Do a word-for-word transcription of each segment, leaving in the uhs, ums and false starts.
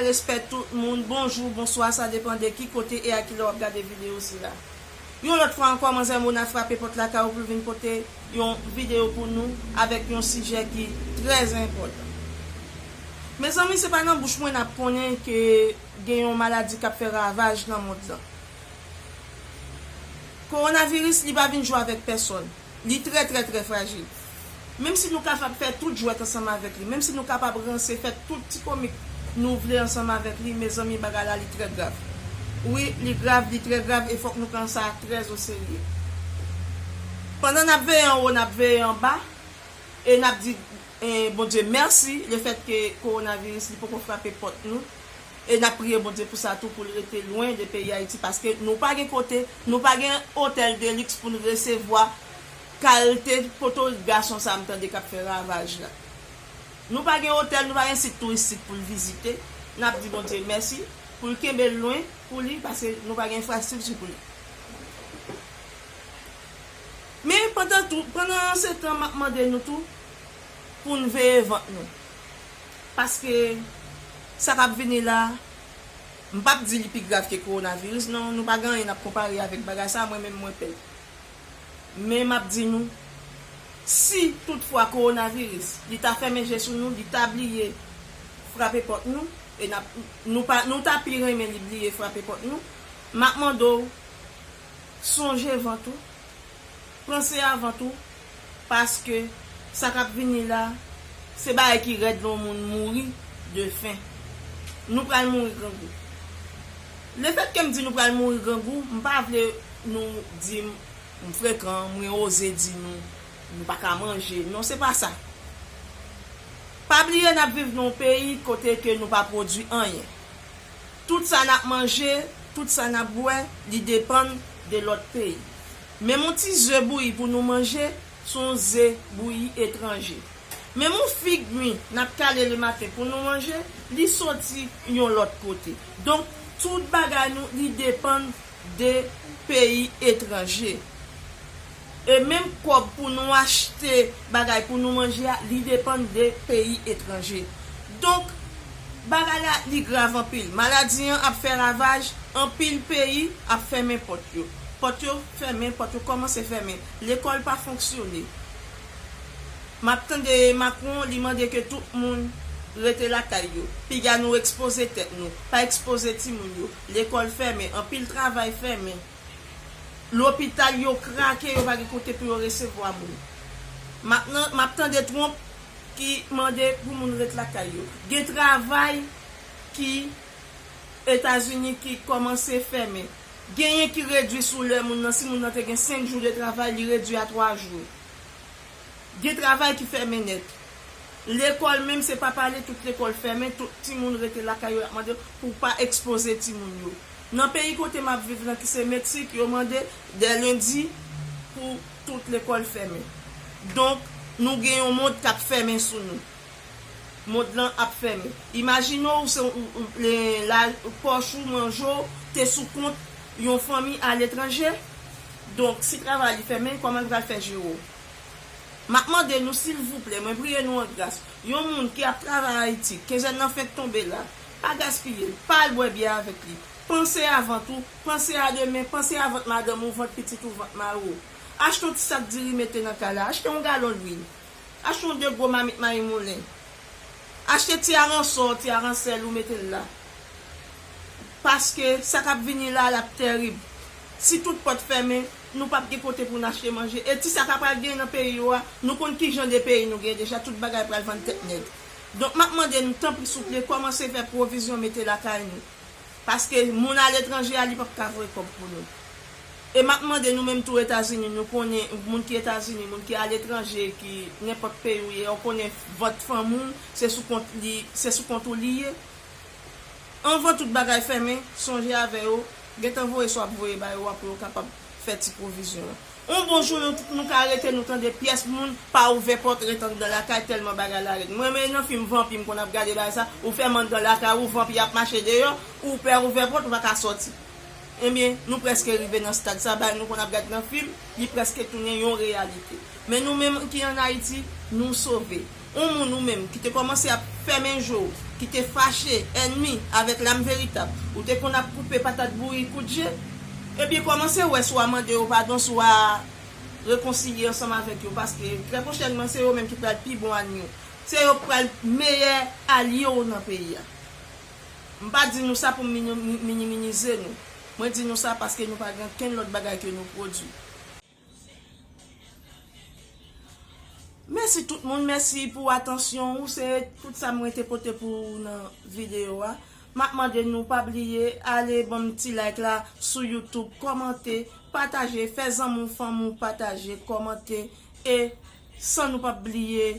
Respè tout moun, bonjou, bonswa, sa depann de ki kote e a ki lè w ap gade videyo sila. Yon lòt fwa ankò, manzè Mona frape pòt lakay ou pou l vin pote yon videyo pou nou avèk yon sijè ki trè enpòtan. Mezanmi, se pa nan bouch mwen n ap konnen ke gen yon maladi k ap fè ravaj nan mond lan. Kowonaviris, li pa vin jwe avèk pèsòn. Li trè, trè, trè frajil. Menm si nou kapab fè tout jwèt ansanm avèk li, menm si nou kapab ranse, fè tout ti komik nou vle ansanm avèk li, mezanmi, bagay la, li trè grav. Wi, li grav, li trè grav, e fòk nou pran sa trè o serye. Pandan n ap veye anwo, n ap veye anba, e n ap di, eh, Bondye mèsi, lefètke kowonaviris, li poko frape pòt nou. E n ap priye Bondye pou sa tou, pou l rete lwen de peyi Ayiti, paske nou pa gen kote, nou pa gen otèl de liks pou n resevwa kalte potorik gason sa a m tande k ap fè ravaj la. Nou pa gen otèl, nou pa gen sit touristik pou l vizite. N ap di Bondye mèsi pou l kenbe l lwen pou li, paske nou pa gen enfrastrikti pou li. Men pandan tou, pandan se tan, m ap mande nou tou pou n veye vant nou. Paske sa k ap vini la, m p ap di li pi grav ke kowonaviris, non, nou pa gen anyen n ap konpare avèk bagay sa, mwen menm mwen pè. Men m ap di nou, si toutfwa kowonaviris, li ta fèmen je sou nou, li ta bliye frape pòt nou, e n ap, nou pa, nou ta pi renmen li bliye frape pòt nou, m ap mande w, sonje vant ou, panse a vant ou, paske sa k ap vini la, se bagay ki rèd lè yon moun mouri de fen. Nou pral mouri grangou. Lefètke m di nou pral mouri grangou, m pa vle nou di m, m frekan, mwen oze di nou, nou pa ka manje. Non, se pa sa. Pa bliye n ap viv nan yon peyi kote ke nou pa pwodui anyen. Tout sa n ap manje, tout sa n ap bwè, li depann de lòt peyi. Menm yon ti ze bouyi pou nou manje, se yon ze bouyi etranje. Menm yon fig mi n ap kale lematen pou nou manje, li soti yon lòt kote. Donk, tout bagay nou, li depann de peyi etranje. E menm kòb pou nou achte bagay pou nou manje a, li depann de peyi etranje. Donk, bagay la, li grav anpil. Maladi an ap fè ravaj, anpil peyi ap fèmen pòt yo. Pòt yo fèmen, pòt yo kòmanse fèmen. Lekòl pa fonksyone. M ap tande Macron, li mande ke tout moun rete lakay yo. Piga nou ekspoze tèt nou, pa ekspoze timoun yo. Lekòl fèmen, anpil travay fèmen. Lopital yo krake, yo pa gen kote pou yo resevwa moun. M ap nan, m ap tande Trump ki mande pou moun ret lakay yo. Gen travay ki Etazini ki kòmanse fèmen. Genyen ki redui sou lè moun nan, si moun nan te gen senk jou de travay, li redui a twa jou. Gen travay ki fèmen nèt. Lekòl menm, se pa pale, tout lekòl fèmen, tout timoun rete lakay yo, y ap mande pou pa ekspoze timoun yo. Nan peyi kote m ap viv lan, ki se Meksik, yo mande dè lendi pou tout lekòl fèmen. Donk, nou gen yon mond k ap fèmen sou nou. Mond lan ap fèmen. Imajine w, se, ou, ou, le, la, pòch ou, manje w, te sou kont yon fanmi aletranje. Donk, si travay li fèmen, kòman l pral fè jere w? M ap mande nou, silvouplè, mwen priye nou an gras, yon moun ki ap travay Ayiti, kenzèn nan fenk tonbe la, pa gaspiye l, pa al bwè byè avèk li. Panse a vant ou, panse a demen, panse a vant madanm ou, vant pitit ou, vant mari w. Achte yon ti sak diri mete nan kay la, achte yon galon lwil. Achte yon de gwo mamit mayi moulen. Achte ti aransò, ti aransèl ou mete l la. Paske sa k ap vini la, l ap tèrib. Si tout pòt fèmen, nou p ap gen kote pou n achte manje. E ti sa k ap pral gen nan peyi yo a, nou konn ki jan de peyi nou gen deja, tout bagay pral vann tèt nèg. Donk, m ap mande nou, tanpri souple, kòmanse fè pwovizyon mete lakay nou. Paske moun aletranje a, li p ap ka voye kòb pou nou. E m ap mande nou menm tou Etazini, nou konnen moun ki Etazini, moun ki aletranje, ki nenpòt peyi w ye, ou konnen vant fanmi w, se sou kont li, se sou kont ou li ye. Anvan tout bagay fèmen, sonje avè yo, gentan voye sa w ap voye ba yo a pou yo kapab fè ti pwovizyon an. Yon bon jou, nou, nou ka rete, nou tande pyès moun pa ouvè pòt, ret anndan lakay, tèlman bagay la rèd. Mwen, men nan fim vanpi, m konn ap gade bagay sa, ou fèmen anndan lakay ou, vanpi ap mache deyò, ou pè ouvè pòt, ou pa ka sòti. Ebyen, nou prèske rive nan stad sa, bagay nou konn ap gade nan fim, li prèske tounen yon reyalite. Men nou menm ki ann Ayiti, nou sove. Yon moun ou menm ki te kòmanse ap fèmen je w, ki te fache, ènmi avèk Lam Veritab, ou te konn ap koupe patat bouyi kout je, ebyen kòmanse wè si w a mande yo padon, si w a rekonsilye ansanm avèk yo, paske trè pwochènman se yo menm ki pral pi bon alye w. Se yo k pral meyè alye w nan peyi a. M pa di nou sa pou m mini- minimize nou. Mwen di nou sa paske nou pa gen kenn lòt bagay ke nou pwodui. Mèsi tout moun, mèsi pou atansyon ou. Se tout sa mwen te pote pou ou nan videyo a. M ap mande nou pa bliye ale ban m ti like la sou YouTube, kòmante, pataje, fè zanmi w, fanmi w pataje, kòmante, e san nou pa bliye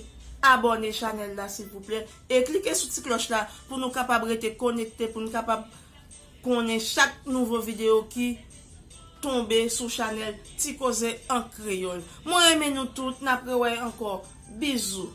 abòne chanèl la silvouplè, e klike sou ti klòch la pou nou kapab rete konekte, pou nou kapab konnen chak nouvo videyo ki tonbe sou chanèl Ti Koze an Kreyòl. Mwen renmen nou tout, n ap rewè ankò. Bizou.